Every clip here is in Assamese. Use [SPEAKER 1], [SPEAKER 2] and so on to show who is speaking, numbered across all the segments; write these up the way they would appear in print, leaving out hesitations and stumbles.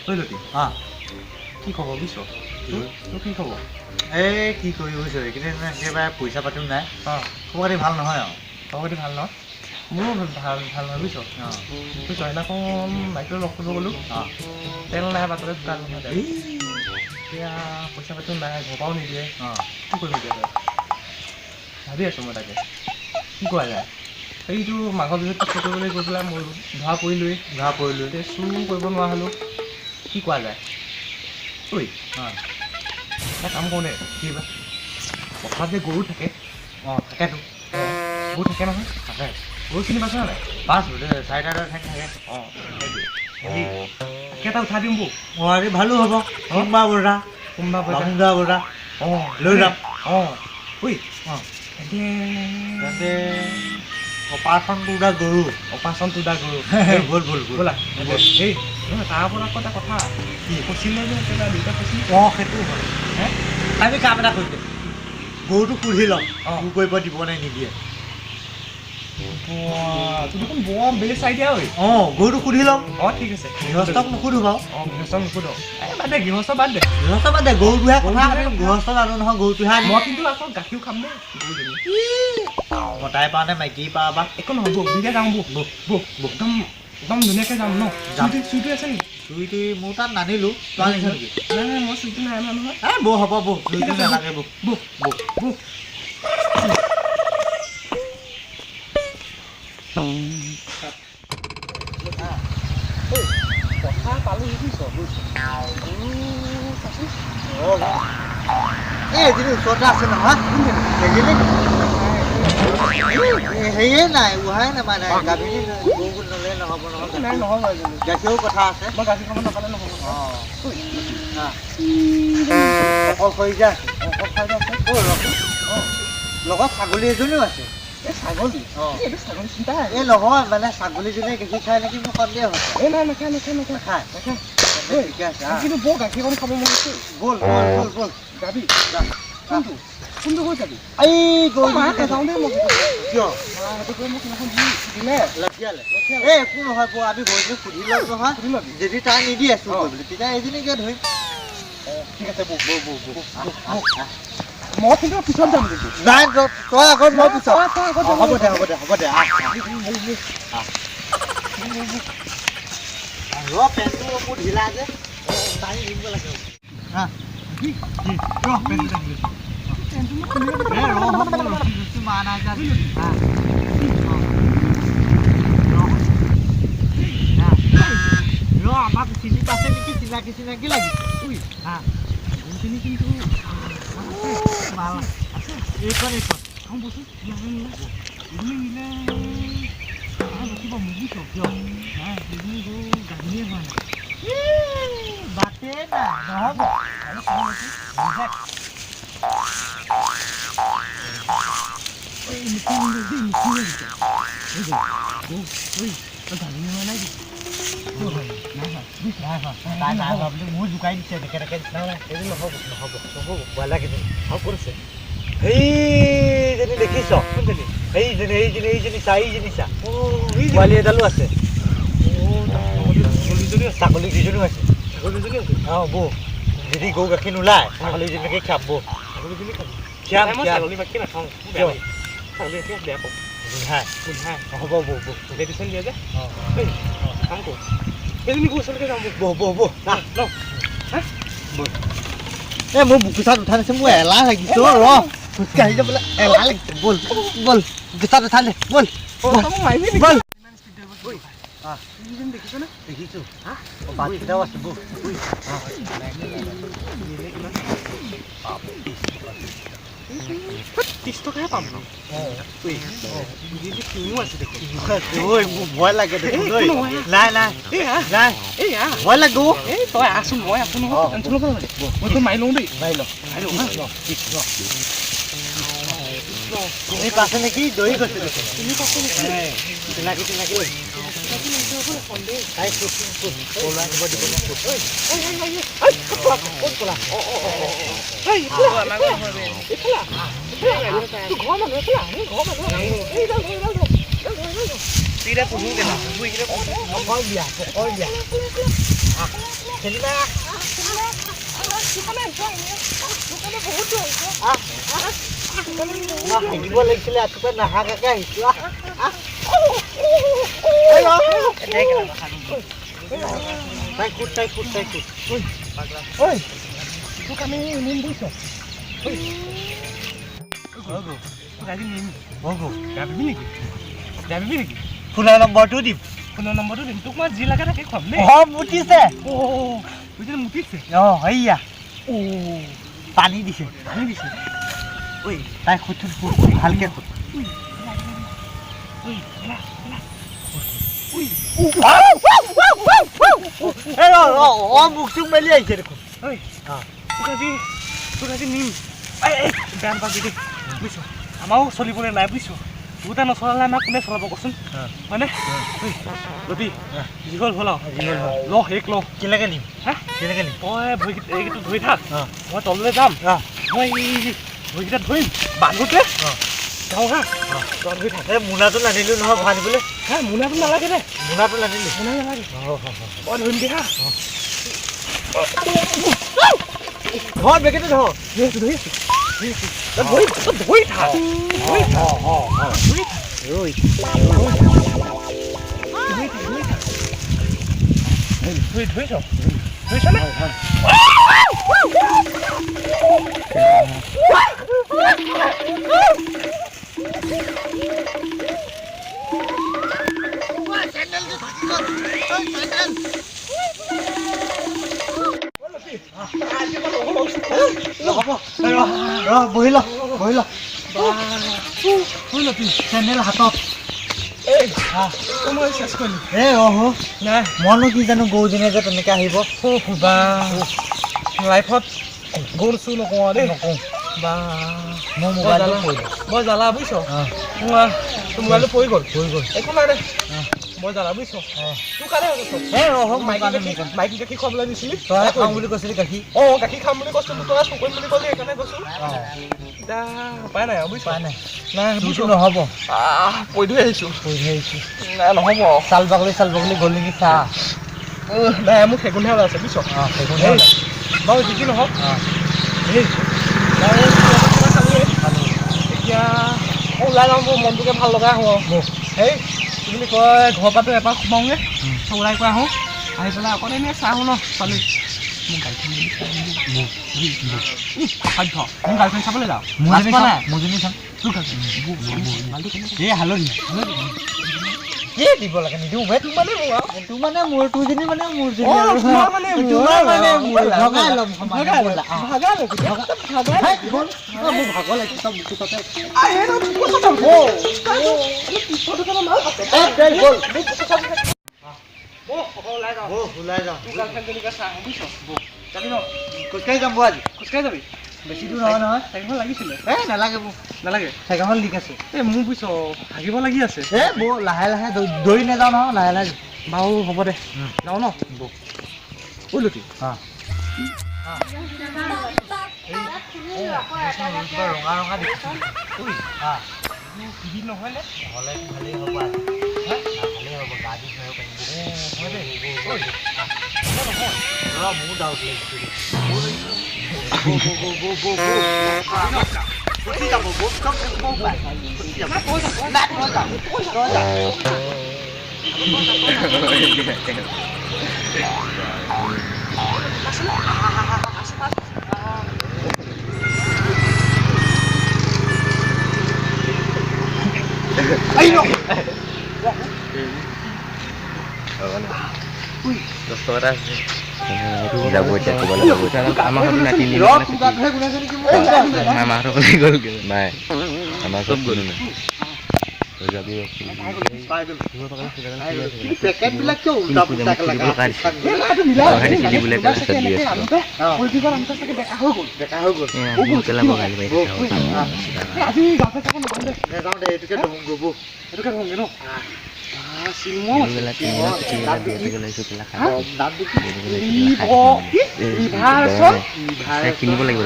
[SPEAKER 1] ঐ লতি।
[SPEAKER 2] অঁ।
[SPEAKER 1] কি খবৰ বুজিছ? তোৰ কি খবৰ?
[SPEAKER 2] এই কি কৰিবি বুজিছ, এইকেইদিন একেবাৰে পইচা পাতিও নাই। খবৰ খাতি ভাল নহয় আৰু।
[SPEAKER 1] খবৰ খাতি ভাল নহয়? মোৰো ভাল ভাল নহয় বুজিছ। বুজিছ, সেইদিনাখন বাইকলৈ লগ কৰিব গ'লোঁ। তেল নাই বাটতে, দোকান নহয় তেল। এতিয়া পইচা পাতিও নাই, ঘৰৰ পৰাও নিদিয়ে। কি কৰিম এতিয়া তই? ভাবি আছোঁ মই তাকে, কি কৰা যায়। এইটো মাঘৰ বিহুত চুৰ কৰিবলৈ গৈ পেলাই মই ধৰা পৰিলোৱেই।
[SPEAKER 2] ধৰা পৰিলোঁ।
[SPEAKER 1] এতিয়া চুৰ কৰিব নোৱাৰা হ'লোঁ, কি কৰা যায় ঐ? এটা কাম কৰোঁ দে।
[SPEAKER 2] কি বা?
[SPEAKER 1] পথাৰত যে গৰু থাকে।
[SPEAKER 2] অঁ, থাকেতো।
[SPEAKER 1] গৰু থাকে নহয়?
[SPEAKER 2] থাকে।
[SPEAKER 1] গৰু চিনি পাইছ নাই?
[SPEAKER 2] পাঁচ চাৰিটা ঠেং থাকে।
[SPEAKER 1] অঁ, সেইটোৱে। হেৰি, তাকে এটা উঠাই দিম বৌ।
[SPEAKER 2] অঁ, আজি ভালো হ'ব। কোনোবা বজা।
[SPEAKER 1] কোনোবা বজা।
[SPEAKER 2] বামুণযোৰা বজা।
[SPEAKER 1] অঁ।
[SPEAKER 2] লৈ যাম।
[SPEAKER 1] অঁ ঐ।
[SPEAKER 2] অঁ।
[SPEAKER 1] তেন্তে
[SPEAKER 2] তেন্তে অপাৰেশ্যন টু the গৰু।
[SPEAKER 1] অপাৰেশ্যন টু the গৰু।
[SPEAKER 2] ব'ল ব'ল ব'ল।
[SPEAKER 1] ব'লা। এই নহয়, তাৰ ওপৰত আকৌ এটা কথা।
[SPEAKER 2] কি?
[SPEAKER 1] ফচিলে যে একেবাৰে দুয়োটা ফচিলে।
[SPEAKER 2] অঁ, সেইটো হয়।
[SPEAKER 1] হে?
[SPEAKER 2] আমি কাম এটা কৰিম দে, গৰুটো সুধি ল'ম।
[SPEAKER 1] অঁ।
[SPEAKER 2] চুৰ কৰিব দিব নে নিদিয়ে।
[SPEAKER 1] তোৰ দেখোন বৰ বেষ্ট আইডিয়া ঐ।
[SPEAKER 2] অঁ, গৰুটো সুধি ল'ম।
[SPEAKER 1] অঁ, ঠিক আছে।
[SPEAKER 2] গৃহস্থক নুসুধো বাৰু।
[SPEAKER 1] অঁ, গৃহস্থক নুসুধো। এই বাদ দে, গৃহস্থ বাদ দে।
[SPEAKER 2] গৃহস্থ বাদ দে, গৰুটোহে কথা।
[SPEAKER 1] গৰুটোহে।
[SPEAKER 2] আমি গৃহস্থ জানো নহয়, গৰুটোহে আনিম।
[SPEAKER 1] মই কিন্তু আকৌ গাখীৰো খাম দেই গৰুজনী।
[SPEAKER 2] মতাই পাওঁ নে মাইকী পাওঁ বা?
[SPEAKER 1] একো নহয়, বৌ, দুইটা যাওঁ বৌ।
[SPEAKER 2] বৌ।
[SPEAKER 1] বৌ, একদম একদম ধুনীয়াকৈ যাম ন?
[SPEAKER 2] যাম।
[SPEAKER 1] চুইটো চুইটো আছে নেকি?
[SPEAKER 2] চুইটো মোৰ তাত নানিলো, তই আনিছ নেকি?
[SPEAKER 1] নাই নাই, মই চুইটো নাই অনা নহয়।
[SPEAKER 2] এই বৌ, হ'ব বৌ, চুইটো নালাগে বৌ।
[SPEAKER 1] বৌ।
[SPEAKER 2] বৌ।
[SPEAKER 1] বৌ। পথাৰ পালোহি বুজিছ, গৰু চাচোন।
[SPEAKER 2] এই এজনী ওচৰতে আছে নহয়, সেইজনী হেৰিয়ে নাই, উহাই নাই, মানে গাভিনী গৰু নলে নহ'ব নহয়।
[SPEAKER 1] নাই, নহ'ব এজনী।
[SPEAKER 2] গাখীৰো কথা আছে।
[SPEAKER 1] মই গাখীৰ খাব নাপালে নহ'ব।
[SPEAKER 2] অঁ, অকলশৰী যে আছে।
[SPEAKER 1] অকলশৰী আছে।
[SPEAKER 2] অ' ৰচোন।
[SPEAKER 1] অঁ।
[SPEAKER 2] লগত ছাগলী এজনীও আছে।
[SPEAKER 1] এই ছাগলী?
[SPEAKER 2] অঁ।
[SPEAKER 1] এই এইটো ছাগলী চিন্তা।
[SPEAKER 2] এই নহয়, মানে ছাগলীজনীয়ে গাখীৰ খায় নেকি মোৰ সন্দেহ হৈছে।
[SPEAKER 1] এই নাই, নাখায় নাখায় নাখায়।
[SPEAKER 2] নাখায়?
[SPEAKER 1] নাখায়।
[SPEAKER 2] ঠিকে আছে। আহ।
[SPEAKER 1] কিন্তু বৰ গাখীৰকণ খাব মন গৈছে।
[SPEAKER 2] ব'ল ব'ল ব'ল ব'ল।
[SPEAKER 1] যাবি?
[SPEAKER 2] যা।
[SPEAKER 1] কোনটো কোনটো গৈ যাবি?
[SPEAKER 2] এই গৰু।
[SPEAKER 1] মা, নাযাওঁ দেই মই।
[SPEAKER 2] কিয়?
[SPEAKER 1] সেইটো কৰি মোক সিদিনাখন দি দিলে।
[SPEAKER 2] লঠিয়ালে। এই একো নহয় বৌ, আমি গৰুজনী সুধি ল'ম নহয়।
[SPEAKER 1] সুধি ল'বি।
[SPEAKER 2] যদি তাই নিদিয়ে চুৰ
[SPEAKER 1] অঁ।
[SPEAKER 2] কৰিবলৈ, তেতিয়া এজনীকে ধৰিম।
[SPEAKER 1] অঁ, ঠিক আছে, বৌ।
[SPEAKER 2] বৌ বৌ বৌ, আহ, আহ, আহ।
[SPEAKER 1] মই কিন্তু পিছত যাম কিন্তু।
[SPEAKER 2] নাই, তই আগত, মই পিছত।
[SPEAKER 1] তই আগত।
[SPEAKER 2] অঁ, হ'ব দে, হ'ব দে, হ'ব দে, আহ আহ। ৰ, পেণ্টটো মোৰ ঢিলা যে, টানি দিব লাগে। হা, কি ৰ, পেণ্টটো টানি লৈছোঁ। এই ৰ, মই ৰছী চছী মৰা নাই যে আজি। আহ, ৰ। ৰ, আমাক চিনি পাইছে নেকি? চিনাকি চিনাকি লাগিছে।
[SPEAKER 1] ঐ।
[SPEAKER 2] হা?
[SPEAKER 1] গৰুজনী কিন্তু
[SPEAKER 2] মাল
[SPEAKER 1] আছে।
[SPEAKER 2] এইখন এইখন।
[SPEAKER 1] চাওঁ বচোন, এজনী নিলে ৰখিব মোক বুজিছ।
[SPEAKER 2] কিয়?
[SPEAKER 1] নাই, সেইজনী গৰু গাভিনীয়ে হোৱা নাই।
[SPEAKER 2] বাটে নাই, নহ'ব।
[SPEAKER 1] এই মুখখন দেই, মুখখন দিছে। ঐ তই গাভিনী হোৱা নাই কি? নাই হোৱা বুজিছ?
[SPEAKER 2] নাই হোৱা। তাই নাই হোৱা বুলি মোৰ জোকাই দিছে এনেকে এনেকে।
[SPEAKER 1] নাই নাই, সেইজন নহ'ব।
[SPEAKER 2] নহ'ব।
[SPEAKER 1] নহ'ব।
[SPEAKER 2] ভয় লাগে।
[SPEAKER 1] আৰু ক'ত আছে?
[SPEAKER 2] সেইজনী দেখিছ?
[SPEAKER 1] কোনজনী?
[SPEAKER 2] সেইজনী, সেইজনী, সেইজনী চা, এইজনী চা।
[SPEAKER 1] অঁ, এইজনী।
[SPEAKER 2] পোৱালি এডালো আছে।
[SPEAKER 1] অঁ, ছাগলীজনী আছে।
[SPEAKER 2] ছাগলী দুজনীও আছে।
[SPEAKER 1] ছাগলীজনী আছে।
[SPEAKER 2] অঁ বৌ, যদি গৰু গাখীৰ নোলায়, ছাগলীজনীকে খিয়াম বৌ।
[SPEAKER 1] ছাগলীজনী খাবি?
[SPEAKER 2] খিয়াম।
[SPEAKER 1] নাই, মই
[SPEAKER 2] খিয়াম।
[SPEAKER 1] ছাগলী গাখীৰ নাখাওঁ, মোৰ বেয়া
[SPEAKER 2] কিয়?
[SPEAKER 1] লাগে। ছাগলী গাখীৰ বেয়া পাওঁ।
[SPEAKER 2] গোন্ধাই।
[SPEAKER 1] গোন্ধাই।
[SPEAKER 2] হ'ব বৌ, বৌ।
[SPEAKER 1] মেডিচিন দিয়ে যে।
[SPEAKER 2] অঁ।
[SPEAKER 1] এই কাম কৰোঁ, সেইজনী গৰু ওচৰলৈকে যাওঁ বৌ।
[SPEAKER 2] বৌ বৌ বৌ, আহ।
[SPEAKER 1] ন হা।
[SPEAKER 2] বৌ, এই মোৰ বুকুচাত উঠা নাছে, মোৰ এলাহ লাগিছে। অ' ৰ, খোজকাঢ়ি যাবলৈ এলাহ লাগিছে। ব'ল ব'ল, বুকুচাত উঠা দে, ব'ল।
[SPEAKER 1] অঁ, তই মোক মাৰিবি নেকি?
[SPEAKER 2] ব'ল।
[SPEAKER 1] ইমান স্পীড ড্ৰাইভাৰ ঐ।
[SPEAKER 2] আহ।
[SPEAKER 1] এইজনী দেখিছনে?
[SPEAKER 2] দেখিছোঁ।
[SPEAKER 1] হা?
[SPEAKER 2] বাটকেইটাও আছে বৌ।
[SPEAKER 1] নিলে কিমান? 30 টকাহে পাম ন? ঐ, এইজনী শিঙো আছে দেখোন।
[SPEAKER 2] ঐ, মোৰ ভয় লাগে দেখোন ঐ।
[SPEAKER 1] এই, একো নহয়।
[SPEAKER 2] নাই নাই।
[SPEAKER 1] এই আহ।
[SPEAKER 2] নাই।
[SPEAKER 1] এই আহ।
[SPEAKER 2] ভয় লাগে অ'।
[SPEAKER 1] এই তই আহচোন, মই আছো নহয়।
[SPEAKER 2] অঁ।
[SPEAKER 1] টেনচন ল'ব নালাগে, মই তোক মাৰি লওঁ দেই।
[SPEAKER 2] মাৰি ল।
[SPEAKER 1] মাৰি লওঁ হা।
[SPEAKER 2] চিনি পাইছে নেকি? দৌৰি গৈছে দেখোন।
[SPEAKER 1] চিনি পাইছে নেকি?
[SPEAKER 2] চিনাকি চিনাকি লাগিছে।
[SPEAKER 1] চিনাকি লাগিছে হ'বলা, সন্দেহ।
[SPEAKER 2] তাই সোধ সোধ, পলুৱাই আনিব দিব নে সোধ।
[SPEAKER 1] ঐ ঐ ঐ ঐ, ক'ত পলা, ক'ত পলা? অঁ অঁ অঁ অঁ, এই এইফালে এইফালে এইফালে এইফালে, তোৰ ঘৰৰ মানুহ, এইফালে আহ, মোৰ ঘৰৰ মানুহ। এইডাল ধৰ, এইডাল ধৰ, এইডাল ধৰ, এইডাল ধৰ। এইকেইটা পুহো কেলা এইকেইটা
[SPEAKER 2] পকই দিয়া পকই দিয়া খেলিবা। হাগিব লাগিছিলে ৰাতিপুৱা নাহাগাকে আহিছো। তাই কুট তাই কুট তাই কুট।
[SPEAKER 1] ঐ তোক আমি নিম বুজিছ। তোক আজি নিম বেয়া পাবি নেকি? বেয়া পাবি নেকি?
[SPEAKER 2] ফোনৰ নম্বৰটো দিম।
[SPEAKER 1] ফোনৰ নম্বৰটো দিম তোক, মই যি লাগে তাকে খুৱাম দেই।
[SPEAKER 2] অ মুতিছে।
[SPEAKER 1] অ' বুজিছে মুতিছে।
[SPEAKER 2] অ হেইয়া
[SPEAKER 1] অ'
[SPEAKER 2] পানী দিছে।
[SPEAKER 1] পানী দিছে।
[SPEAKER 2] ঐ তাই খুট খুট ভালকে খুট। মুখ চুখ মেলি আহিছে দেখোন।
[SPEAKER 1] ঐ তোক আজি নিম। বেয়া নাপাবি দেই বুজিছ, আমাৰো চলিবলৈ নাই বুজিছ। তোৰ নচলালে আমাক কোনে চলাব কচোন, হয়নে? লতি যি হ'ল হ'ল আৰু ল শেষ ল।
[SPEAKER 2] কেনেকৈ নিম?
[SPEAKER 1] হা
[SPEAKER 2] কেনেকৈ নিম?
[SPEAKER 1] তই ভৰিকেইটা এইকেইটা ধৰি থাক, মই তললৈ যাম। মই ভৰিকেইটা ধৰিম বান্ধোতে যাওঁ। হা তই ধৰি থাক।
[SPEAKER 2] এই মোনাটো নানিলোঁ নহয় ভৰাই নিবলৈ।
[SPEAKER 1] হা মোনাটো নালাগে দে।
[SPEAKER 2] মোনাটো নানিলোঁ।
[SPEAKER 1] মোনা নালাগে, মই ধৰিম দে। হা
[SPEAKER 2] ধৰ বেগেতে ধৰ।
[SPEAKER 1] ধৰি আছোঁ ধৰি আছোঁ তই ধৰি তই ধৰি থাক ধৰি থাক ধৰি থাক ধৰি থাক ধৰি থাক ধৰি ধৰিছ ধৰিছনে?
[SPEAKER 2] বহি ল বহি ল চেণ্ডেল হাতত।
[SPEAKER 1] মই চেছ কৰিলোঁ।
[SPEAKER 2] এ ৰহ
[SPEAKER 1] নাই
[SPEAKER 2] মইনো কি জানো গৰুজনীয়ে যে তেনেকৈ আহিব।
[SPEAKER 1] বা লাইফত গৰু চুৰ নকওঁ আৰু দেই।
[SPEAKER 2] নকওঁ
[SPEAKER 1] বা
[SPEAKER 2] মোৰ মোবাইলটো পৰিল।
[SPEAKER 1] বৰ জ্বালা বুজিছ, তোৰ মোবাইলটো পৰি গ'ল।
[SPEAKER 2] পৰি গ'ল।
[SPEAKER 1] একো নাই দে, বৰ জ্বালা বুজিছ। তোৰ কাৰণে হৈছে চব।
[SPEAKER 2] এ ৰহ
[SPEAKER 1] মাইকী গাখীৰ খুৱাবলৈ দিছিলি।
[SPEAKER 2] তই খাওঁ বুলি কৈছিলি গাখীৰ।
[SPEAKER 1] অঁ গাখীৰ খাম বুলি কৈছিলো, তই চুৰ কৰিম বুলি ক'লি, সেইকাৰণে কৈছোঁ। এতিয়া উপায় নাই আৰু বুজিছ।
[SPEAKER 2] উপায় নাই
[SPEAKER 1] নাই
[SPEAKER 2] বুজিছ নহ'ব।
[SPEAKER 1] পৰি ধৰি আহিছোঁ
[SPEAKER 2] পৰি ধৰি আহিছোঁ।
[SPEAKER 1] নাই নহ'ব।
[SPEAKER 2] চাল বাকলি চাল বাকলি গ'ল নেকি চা।
[SPEAKER 1] নাই মোক সেইগুণহে ওলাইছে বুজিছ।
[SPEAKER 2] সেইগুণহে ওলাইছে
[SPEAKER 1] বাৰু যি কি নহওক। এতিয়া ওলাই যাওঁ, মোৰ মনটোকে ভাল লগাই আহোঁ আৰু। সেই কি বুলি কয়, ঘৰৰ পৰাতো এপাক সোমাওঁগৈ, ওলাই কৰি আহোঁ। আহি পেলাই অকণ এনেই চাই আহোঁ ন ছোৱালী। মোৰ গাৰ্লফ্ৰেণ্ড অসাধ্য, মোৰ গাৰ্লফ্ৰেণ্ড চাবলৈ যাওঁ।
[SPEAKER 2] মোৰজনী চাম।
[SPEAKER 1] তোৰ গাৰ্লফ্ৰেণ্ড
[SPEAKER 2] এই হালধীয়া কি দিব লাগে নিদিওঁ বে।
[SPEAKER 1] তোৰ মানে মোৰ আৰু
[SPEAKER 2] তোৰ মানে মোৰ তোৰজনী মানে মোৰজনী
[SPEAKER 1] তোমাৰ মানে
[SPEAKER 2] তোমাৰ মানে মোৰ ভগাই ল'ম।
[SPEAKER 1] ভগাই ল'ম ভগাই ল'ম ভগাই
[SPEAKER 2] ল'ম। মোৰ ভাগৰ লাগিছে চব মুখতে। ওলাই যাওঁ। খোজকাঢ়ি যাম বৌ আজি।
[SPEAKER 1] খোজকাঢ়ি যাবি?
[SPEAKER 2] বেছি দূৰ নহয় নহয়।
[SPEAKER 1] চাইকেলখন লাগিছিলে।
[SPEAKER 2] এই নালাগে মোক।
[SPEAKER 1] নালাগে,
[SPEAKER 2] চাইকেলখন লিক আছে।
[SPEAKER 1] এই মোৰ বুজিছ ভাগিব লাগি আছে।
[SPEAKER 2] এই বৌ লাহে লাহে দৌৰি নাযাওঁ নহয়, লাহে লাহে।
[SPEAKER 1] বাৰু হ'ব দে, যাওঁ ন। ঐ লতি
[SPEAKER 2] ৰঙা ৰঙা দেখিছোঁ
[SPEAKER 1] টিভিত নহয়নে?
[SPEAKER 2] নহ'লে ভালেই হ'ব আজি, ভালেই হ'ব। গা দি থৈ পাৰিব।
[SPEAKER 1] হয় দেই।
[SPEAKER 2] ৰ মোৰ ডাউট লাগিছে।
[SPEAKER 3] যাব এতিয়া ক'ৰবালৈ যাব। আমাৰ ঘৰতো নাই, তিনিদিন মামাহঁতৰ ঘৰলৈ গ'লগৈ। নাই আমাৰ চব গ'লো নাই। যাবি কিনিব লাগিব।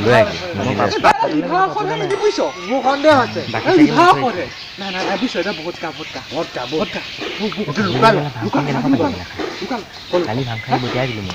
[SPEAKER 3] লৈ আহিবি।
[SPEAKER 2] মোৰ সন্দেহ আছে।
[SPEAKER 1] নাই নাই নাই, বুজিছ, এতিয়া ভোটকা ভোটকা
[SPEAKER 2] ভোটকা ভোটকা লুকাল
[SPEAKER 1] লুকাল লুকাল।
[SPEAKER 3] কালি ভাং খাই বটিয়াই দিলো মই।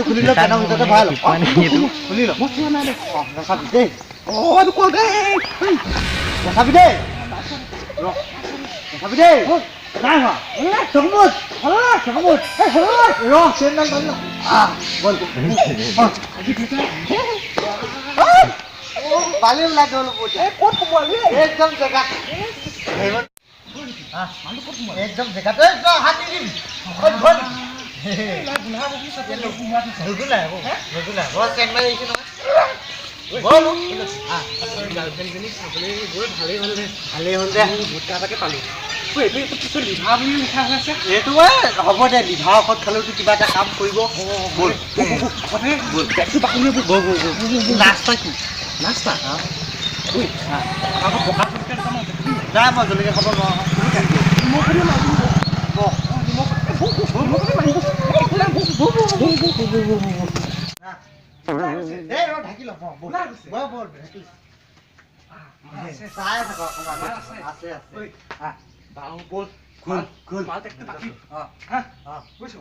[SPEAKER 2] খুলি ল, পেনৰ ভিতৰতে ভৰাই ল। খুলি ল।
[SPEAKER 1] মই চোৱা নাই।
[SPEAKER 2] নাচাবি দেই।
[SPEAKER 1] অঁ, এইটো কৰ,
[SPEAKER 2] নাচাবি দেই, নাচাবি দেই। নাই হোৱা। চকমুট চকমুট ৰ, চেনডাল টানি ল। বল, বালি ওলাই গ'ল।
[SPEAKER 1] ক'ত সোমোৱালি?
[SPEAKER 2] একদম জেগাত, একদম জেগাত। হাত নিদিবি।
[SPEAKER 1] গাৰ্লফ্ৰেণ্ডজনীক চাবলৈ গৈ ভালেই হ'ল দে।
[SPEAKER 2] ভালেই হ'ল দে।
[SPEAKER 1] ভোটকা এটাকে পালোঁ। এইটো এইটো পিছত লিভা বুলি লিখা হৈ আছে।
[SPEAKER 2] এইটো হ'ব দে, লিভা ঔষধ খালেওতো কিবা এটা কাম কৰিব।
[SPEAKER 1] ব'ল, বেগটো বাকলি।
[SPEAKER 2] নাস্তা কি?
[SPEAKER 1] নাস্তা পকা জলকীয়া দুটামান।
[SPEAKER 2] নাই, মই জলকীয়া খাব নোৱাৰোঁ।
[SPEAKER 1] নিমখ। নিমখ।
[SPEAKER 2] ঢাকি ল। বল, ঢাকি। চাই থাক। আছে আছে।
[SPEAKER 1] বল,
[SPEAKER 2] খোল খোল।
[SPEAKER 1] বুজিছ?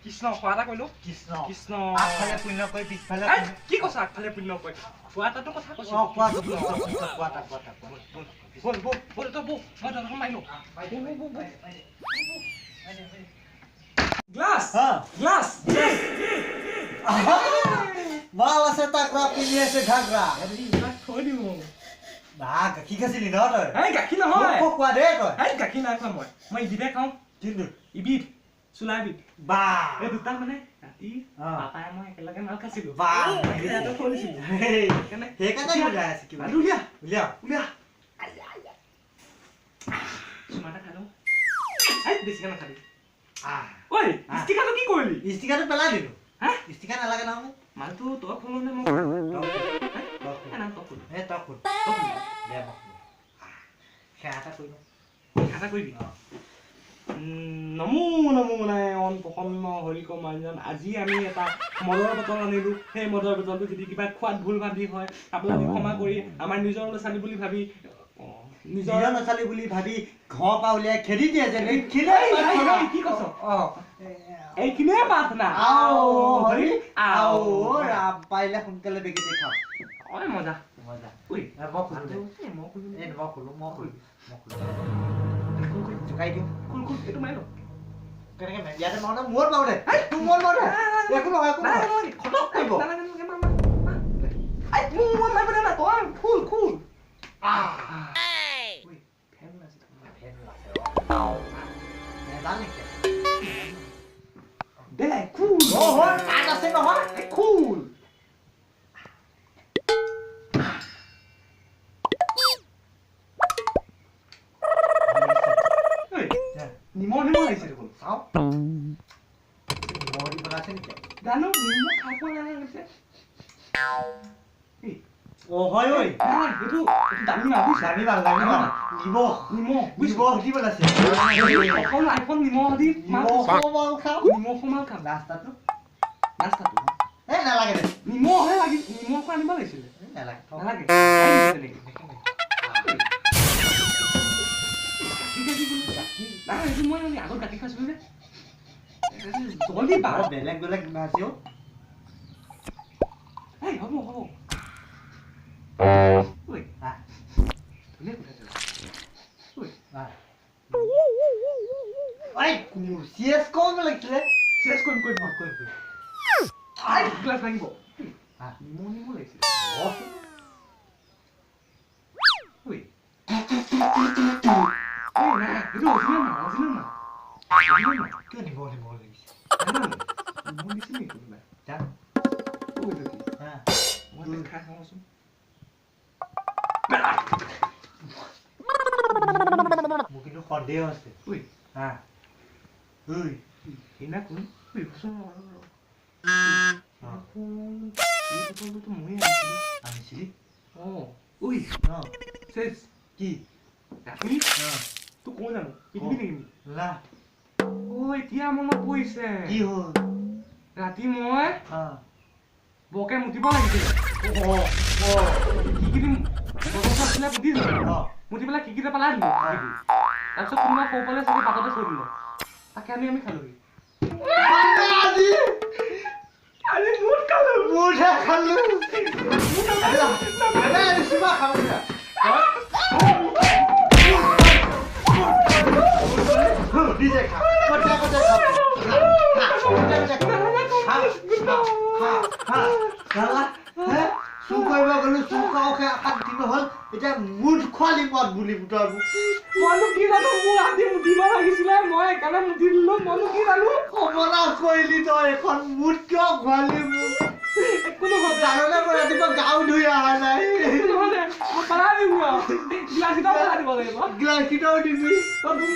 [SPEAKER 1] কৃষ্ণ, খোৱা এটা কৰিলো।
[SPEAKER 2] কৃষ্ণ
[SPEAKER 1] কৃষ্ণ।
[SPEAKER 2] আগফালে পুণ্য কৰি পিছফালে।
[SPEAKER 1] কি কৈছ? আগফালে পুণ্য কৰি খোৱা এটাটো কথা কৈছো।
[SPEAKER 2] খোৱা খোৱা এটা, খোৱা এটা।
[SPEAKER 1] বল বল বল, তই বল, মই দৰ্জাখন মাৰি লওঁ। গ্লাছ গ্লাছ
[SPEAKER 2] মাল আছে, তাকৰা পিন্ধি আছে, ঘাগৰা
[SPEAKER 1] থৈ দিওঁ।
[SPEAKER 2] বা, গাখীৰ খাইছিলি ন তই?
[SPEAKER 1] এই গাখীৰ নহয়।
[SPEAKER 2] খোৱা দেই তই।
[SPEAKER 1] এই গাখীৰ নাই খোৱা মই। মই ইবিধে খাওঁ।
[SPEAKER 2] কিন্তু
[SPEAKER 1] ইবিধ চুলাইবিধ
[SPEAKER 2] বা,
[SPEAKER 1] এই দুটা মানে ৰাতি পাপাই মই একেলগে মাল খাইছিলো।
[SPEAKER 2] বা,
[SPEAKER 1] থৈ দিছিলো
[SPEAKER 2] সেইকাৰণে। ওলাই আছে কিবা।
[SPEAKER 1] উলিয়া
[SPEAKER 2] উলিয়া
[SPEAKER 1] উলিয়া। চুমা এটা খাই লওঁ। এই বেছিকে নাখাবি। ঐ, ষ্টিকাৰটো কি কৰিলি?
[SPEAKER 2] ষ্টিকাৰটো পেলাই দিলো।
[SPEAKER 1] হা,
[SPEAKER 2] ষ্টিকাৰ নালাগে নহয়।
[SPEAKER 1] মালটো তই খোলো নে মই? তই খোল।
[SPEAKER 2] এই তই খোল। দে, মই খোলো। সেৱা এটা কৰি লওঁ।
[SPEAKER 1] সেৱা এটা কৰিবি। নমো নমো নাৰায়ণ প্ৰসন্ন হৰিক মাঞ্জন। আজি আমি এটা মদৰ বটল আনিলোঁ। সেই মদৰ বটলটো যদি কিবা খোৱাত ভুল ভাবি হয়, আপোনালোকে ক্ষমা কৰি আমাৰ নিজৰ ল'ৰা ছোৱালী বুলি ভাবি,
[SPEAKER 2] নিজৰ ল'ৰা ছোৱালী বুলি ভাবি ঘৰৰ পৰা উলিয়াই খেদি দিয়ে যেন।
[SPEAKER 1] কি কৈছ? এইখিনিয়ে প্ৰাৰ্থনা।
[SPEAKER 2] আও হৰি আও ৰাম। পাৰিলে সোনকালে বেগেতে খাওঁ।
[SPEAKER 1] ঐ মজা
[SPEAKER 2] মজা।
[SPEAKER 1] ঐ,
[SPEAKER 2] মই খোলো।
[SPEAKER 1] মই খোলো।
[SPEAKER 2] এই মই খোলো, মই খোলো, মই খোলো। জোকাই দিওঁ।
[SPEAKER 1] খোল খোল, এইটো মাৰি ল।
[SPEAKER 2] কেনেকে মাৰিম? ইয়াতে মাৰো নে মূৰত মাৰো দে? তোৰ মূৰত মাৰো দে। একো নহয়, একো নহয়। খটক কৰিব।
[SPEAKER 1] মোৰ মাৰিব দে না, তই খোল খোল। ফেন ওলাইছে,
[SPEAKER 2] ফেন ওলাইছে। নেজাল নেকি?
[SPEAKER 1] দে খোল।
[SPEAKER 2] অ হয়, কাণ আছে নহয়।
[SPEAKER 1] খোল। নিমখ নিমখ লাগিছে দেখোন।
[SPEAKER 2] চাওঁ, নিমখ দি বনাইছে নেকি
[SPEAKER 1] জানো? নিমখ খাই পোৱা নাই লাগিছে।
[SPEAKER 2] অ হয় ঐ,
[SPEAKER 1] এইটো এইটো দামী মাল, বুজিছ?
[SPEAKER 2] দামী মাল, দামী মাল। নিমখ
[SPEAKER 1] নিমখ
[SPEAKER 2] নিমখ দি বনাইছে।
[SPEAKER 1] অকল আইফোন নিমখ দি।
[SPEAKER 2] নিমখ মাল খাওঁ,
[SPEAKER 1] নিমখ মাল খাম।
[SPEAKER 2] নাস্তাটো,
[SPEAKER 1] নাস্তাটো
[SPEAKER 2] এই নালাগে দে।
[SPEAKER 1] নিমখহে লাগি, নিমখ আনিব লাগিছিলে।
[SPEAKER 2] নালাগে
[SPEAKER 1] নালাগে। নাই, এইটো মই আগত গাখীৰ খাইছিলো যে জলদি বা।
[SPEAKER 2] বেলেগ বেলেগ গোন্ধাইছে।
[SPEAKER 1] এই হ'ব হ'ব। ঐ, ধুনীয়া গোন্ধাইছে। ঐ,
[SPEAKER 2] ঐ, চিএছ কৰিব লাগিছিলে।
[SPEAKER 1] চিএছ কৰিম, কৰিম
[SPEAKER 2] কৰিম কৰিম।
[SPEAKER 1] I, glass ভাঙিব। নিমখ নিমখ লাগিছিলে। ঐ, এই নাই, এইটো অৰিজিনেল মাল, অৰিজিনেল মাল।
[SPEAKER 2] কিয় নিমখ নিমখ লাগিছে?
[SPEAKER 1] নিমখ দিছে নেকি কোনোবাই?
[SPEAKER 2] জান।
[SPEAKER 1] ঐ, এইটো কি? মই খাই চাওঁচোন।
[SPEAKER 2] মোৰ কিন্তু সন্দেহ আছে।
[SPEAKER 1] ঐ,
[SPEAKER 2] হা, ঐ,
[SPEAKER 1] সেইদিনা কোন? ঐ, এই বটলটোতো ময়ে আনিছিলোঁ।
[SPEAKER 2] আনিছিলি?
[SPEAKER 1] অঁ। ঐ,
[SPEAKER 2] অঁ,
[SPEAKER 1] চেচ
[SPEAKER 2] কি?
[SPEAKER 1] ৰাতি তোক কওঁ জানো, পিটিবি নেকি?
[SPEAKER 2] লা।
[SPEAKER 1] অ, এতিয়া মনত পৰিছে।
[SPEAKER 2] কি হ'ল?
[SPEAKER 1] ৰাতি মই বৰকে মুতিব লাগিছিলে। খিৰিকী গছ আছিলে, মুতিছো। মুতি পেলাই খিৰিকীতে পেলাই দিলো। তাৰপিছত কোনোবা সৰু পালে চাগে, বাটতে থৈ দিলে। তাকে আনি আমি খালোহি।
[SPEAKER 2] আজি
[SPEAKER 1] আজি মুত খালো।
[SPEAKER 2] মুঠে খালো। চুমা খাব। নিজে খা, কটে কটে খা, কটে কটে খা, খা খা। চুৰ কৰিব গ'লো, চুৰ খাওঁ সাত দিন হ'ল। এতিয়া মুঠ খোৱালি মদ বুলি তই মোক।
[SPEAKER 1] মইনো কি জানো, মোৰ ৰাতি মুতিব লাগিছিলে, মই সেইকাৰণে মুতি দিলো। মইনো কি জানো?
[SPEAKER 2] সৰ্বনাশ কৰিলি তই। এখন মুঠ কিয় খোৱালি মোক?
[SPEAKER 1] একো নহয়।
[SPEAKER 2] জাননে, মই ৰাতিপুৱা গাও ধুই অহা নাই।
[SPEAKER 1] একো নহয় দে, মই পেলাই দিম আৰু গিলাচকেইটাও পেলাই দিব লাগিব।
[SPEAKER 2] গিলাচকেইটাও দিবি।
[SPEAKER 1] তই ধুম।